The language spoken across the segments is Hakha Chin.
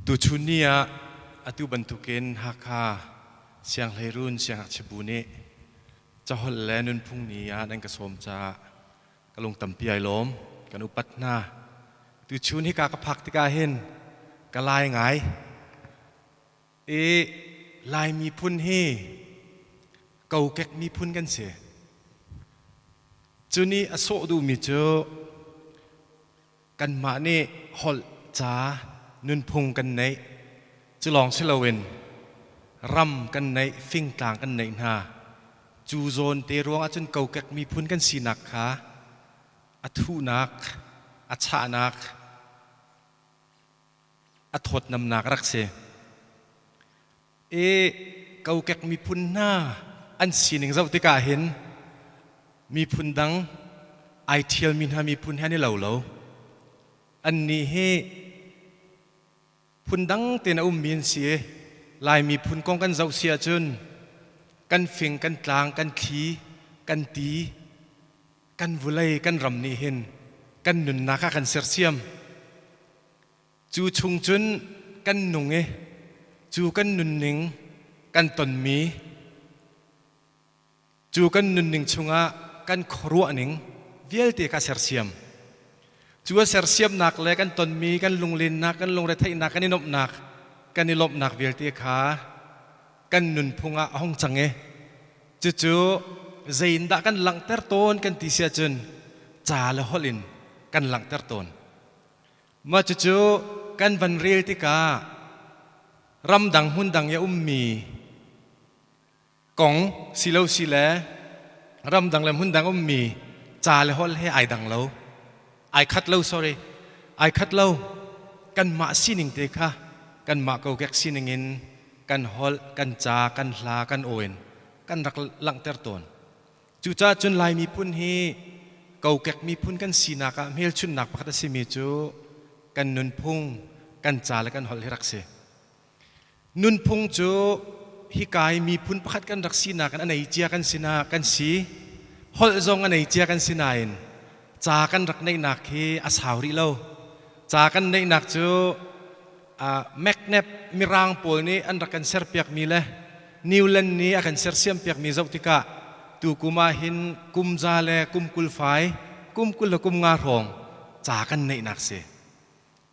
Tuchun ni ah atu bantukin Hakha Sianghleirun Siangngakchia Bu nih caholh le nunphung ni ah nan ka sawm caah ka lung tampi ai lawm. Kan upat hna. Tuchun hika ka phak tikah hin ka lai ngai. I Lai miphun hi kokek miphun kan si. Cu nih a sawh duhmi cu kanmah nih holh, ca, nunphung kan neih. Cu lawng si loin ram kan neih, fingtlang kan neih hna. Cu zawn te ruang ahcun kokek miphun kan sinak kha a thuhnak, a chahnak, a thawtnamnak a rak si. I kokek miphun hna an sining zoh tikah hin miphun dang ai ṭhialmi hna miphun he an i lo lo. Annih hi phundang tein a ummi an si i Lai miphun kong kan zoh si ahcun kan fing, kan tlang, kan thli, kan ti, kan vulei, kan ram nih hin kan nunnak a kan sersiam. Cu chung cun kan nung i cu kan nunning kan tonmi, cu kan nunning chungah kan khuaruahning vialte kha sersiam. Cu a sersiamnak le kan tonmi kan lunglennak, kan lungretheihnak, kan i nuamhnak, kan i lawmhnak vialte kha kan nunphung ah a hung cang i cucu zei in dah kan langhter tawn kan ti si ahcun ca le holh in kan langhter tawn. Mah cucu kan van rel tikah ramdang hmundang i a ummi kong silo si le ramdang le hmundang ummi ca le holh he ai dang lo. Ai khat lo, sorry. Ai khat lo. Kanmah sining te kha kanmah kokek sining in kan holh, kan ca, kan hla, kan aw in kan rak langhter tawn. Cucaah cun Lai miphun hi kokek miphun kan sinak ah hmelchunhnak pakhat a simi cu kan nunphung, kan ca le kan holh hi rak si. Nunphung cu hika i miphun pakhat kan rak sinak in a nei cia kan sinah kan si. Holh zong a nei cia kan si nain ca kan rak neihnak hi a sau rih lo. Ca kan neihnak cu Macnap Mirang pawl nih an rak kan serpiakmi le Newland nih a kan sersiampiakmi zoh tikah tukum ah hin kum za le kum 20 fai, kum 20 le kum nga hrawng ca kan neihnak si.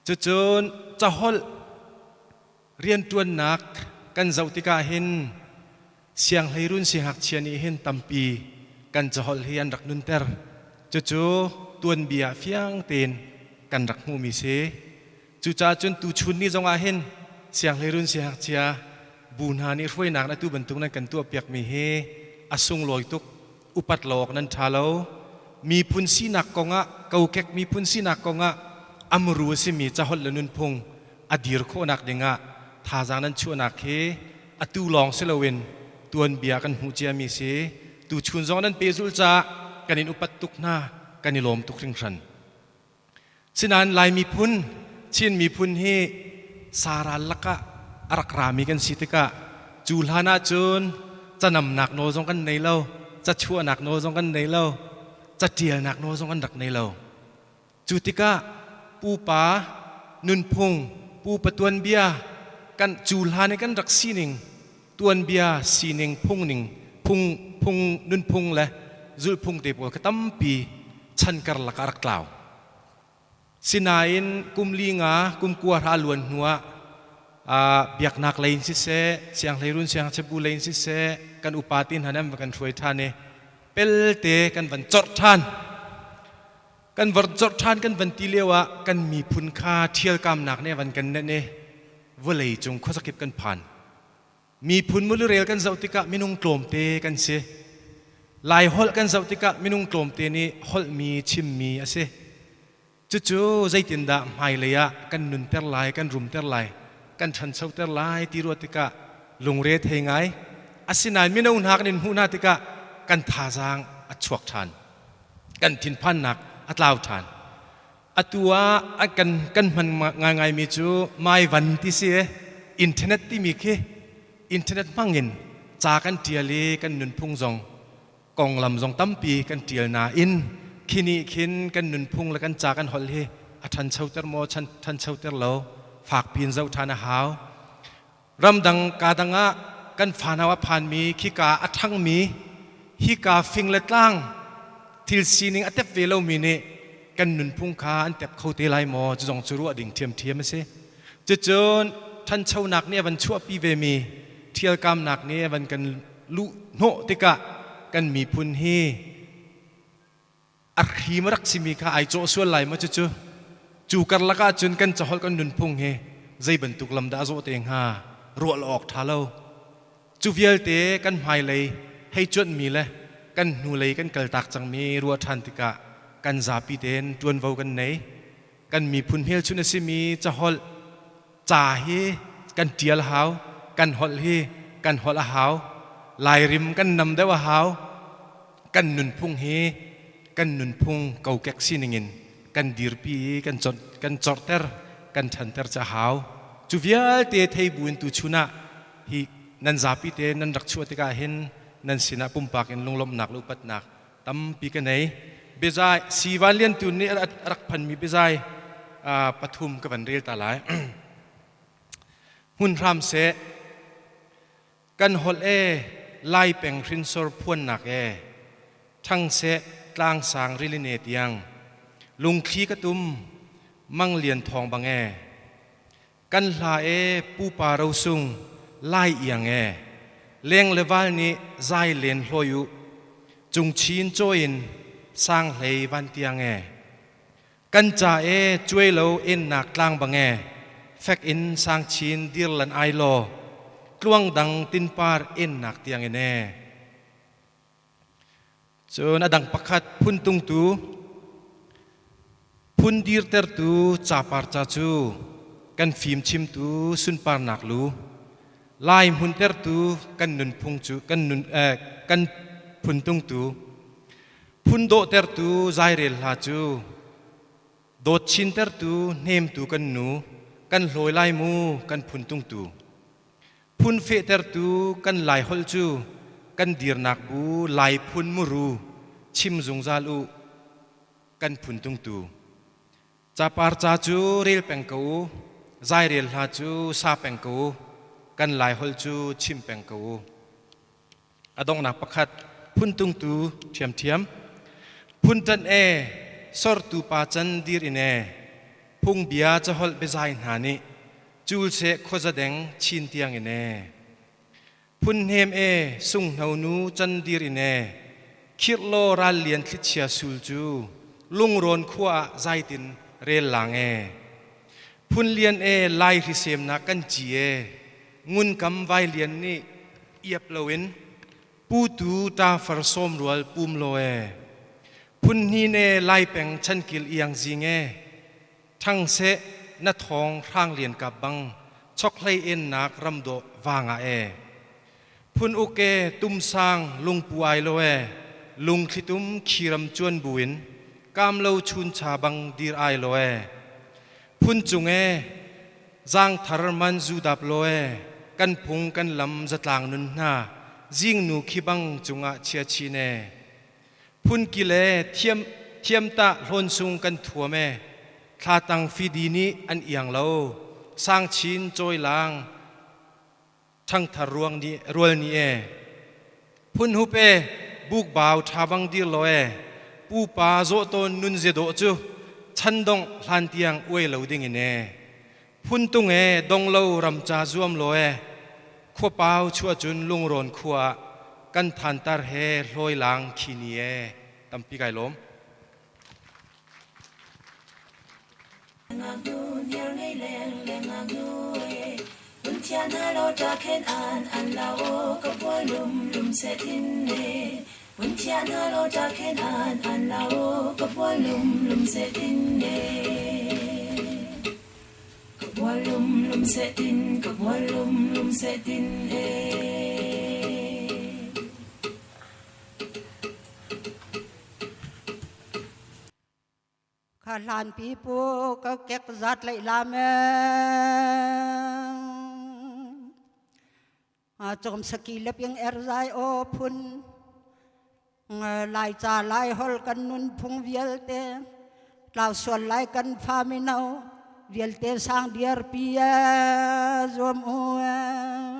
Cucun caholh rianṭuannak kan zoh tikah hin sianghleirun siangngakchia nih hin tampi kan caholh hi an rak nunter. Cucu tuanbia fiang tein kan rak hmuhmi si. Cucaah cun tuchun ni zongah hin sianghleirun siangngakchia bu hna nih hruainak na tu bantuk nan kan tuahpiakmi hi a sunglawi tuk. Upat lo awk nan ṭha lo. Miphun sinak kongah, kokek miphun sinak kongah amru a simi caholh le nunphung a dir khawhnak dingah thazaang nan chuahnak hi atu lawng si loin tuanbia kan hmuh ciami si. Tuchun zong nan pehzulh caah kan in upat tuk hna, kan i lawm tuk hringhran. Sinain Lai miphun, Chin miphun hi saral lakah a rak rami kan si tikah cu hlan ahcun canamnak nawl zong kan nei lo, cachuahnak nawl zong kan nei lo, catialnak nawl zong kan rak nei lo. Cu tikah pupa nunphung, pupa tuanbia kan cu hlan i kan rak sining tuanbia sining phungning phung phung nunphung le zulhphung te pawl kha tampi chan karlak ah rak tlau. Sinain kum li nga kum kua hra luan hnu ah biaknak lei in siseh, sianghleirun siangchebu lei in siseh, kan upa ti hna nan va kan hruai ṭhan i pelte kan van corh ṭhan. Kan van corh ṭhan kan van ti lio ah kan miphun kha ṭhialkamnak nih a van kan nenh i vawlei cung khuazakip kan phan. Miphun mulurel kan zoh tikah minung tlawmte kan si. Lai holh kan zoh tikah minung tlawmte nih holhmi chimmi a si. Cucu zeitindah hmailei ah kan nunter lai, kan rumter lai, kan ṭhanchoter lai ti ruah tikah lungre thei ngai. Asinain mino hna kan in hmuh hna tikah kan thazaang a chuak ṭhan. Kan thinphannak a tlau ṭhan. Atu ah kan kan hman ngaingaimi cu maivan ti si internet timi khi internet hmangin ca kan ṭial i kan nunphung zong konglam zong tampi kan ṭial nain khi nih khin kan nunphung le kan ca kan holh hi a ṭhanchoter maw ṭhanchoter lo. Fakpi in zoh ṭhan a hau. Ramdang kaa dang ah kan fanau a phanmi khika a ṭhangmi hika fing le tlang thil sining a tep ve lomi nih kan nunphung kha an tep kho te lai maw? Cu zong cu ruah ding ṭhiamṭhiam a si. Cucun ṭhanchonak nih a van chuahpi vemi ṭhialkamnak nih a van kan luh hnawh tikah kan miphun hi a hrim a rak simi kha ai cawh sual lai maw? Cucu cu karlak ah cun kan caholh, kan nunphung hi zei bantuk lam dah a zawh te hnga, ruah lo awk ṭha lo. Cu vialte kan hmailei hei cuanhmi le kan hnulei kan kaltak cangmi ruah ṭhan tikah kan zapi tein ṭuanvo kan nei. Kan miphun hmelchunh a simi caholh, ca hi kan ṭial hau, kan holh hi kan holh a hau, Lairim kan nam deuh a hau, kan nunphung hi kan nunphung kokek sining in kan dirpi i kan kan corhter, kan ṭhanter cu a hau. Cu vialte thei buin tuchun ah hi nan zapi te nan rak chuah tikah hin nan sinah pumpak in lunglawmhnak le upatnak tampi ka nei. Biazai Sivan Lian Tun nih a rak phanmi biazai pathum ka van rel ta lai. Hmun hram seh, kan holh e, Lai peng hrinsor phuannak e, ṭhang seh, tlangsang riline tiang lungthli ka tum mang lian thawng bang e, kan hla e, pupa rosung Lai iang e, leng le val nih zai len hlawi u, cungchin cawi in sang hlei van tiang e, kan ca e, cuai lo ennak tlang bang e, fek in sangchin dir lan ai law, tluang dang tinpar ennak tiang in e. Cun a dang pakhat, phuntungtu, phun dirtertu capar ca cu kan fim chimtu sunparnak lu, Lai hmuntertu kan nunphung cu kan nun kan phuntungtu, phun dawhtertu zairel hla cu dawt chintertu hnemtu kan nu, kan hlawi lai mu kan phuntungtu. Phun fehtertu kan Laiholh cu kan dirnak bu Lai phun muru, chim zungzal u kan phun tungtu. Capar ca cu rel peng ko u, zairel hla cu sa peng ko u, kan Laiholh cu chim peng ko u. A donghnak pakhat, phuntungtu ṭhiamṭhiam. Phun ṭanh e, sortu pa can dir in e, phungbia caholh biazai hna nih cul seh khuazadeng chin tiang in e. Phun hnem e, sunghno nu can dir in e, khirh law ral lian thlichia sul cu lungrawn khua ah zaitin rel lang e. Phun lian e, lai hrisemnak kan ci e, ngunkam vai lian nih iap loin putu ṭafar sawm rual pum law e. Phun hnin e, lai peng chankil iang zing e, ṭhang seh na thawng hrang lian kap bang chokhlei ennak ramdawh vangah e. Phun uk e, tumsang lungpu ai lo e, lungthlitum khiram cuan buin kamlo chuncha bang dir ai lo e. Phun cung e, Zaangthar man zu dap law e, kan phung kan lam zatlang nun hna zingnu khi bang cungah chia chin e. Phun kil e, thiam thiamtah hlawn sung kan thuam e, thlatang fidi nih an iang lo, sangchin cawilang ṭhangthar ruang nih rual nih e. Phun hup e, bukbau ṭha bang dir law e, pupa zawh tawn nun zia dawh cu chandongh hlan tiang uai lo ding in e. Phun tung e, dong lo ramca zuam law e, khuapau chuah cun lungrawn khua ah kan thantar he hlawi lang khi ni e. Tampi kai lawm. Kha hlan pipu kokek zat lei lam chom saki le piang er zai o phun lai ca lai hol kan nun phung vialte tlau sual lai kan fa mino. Vialte sang diar pi zuam u.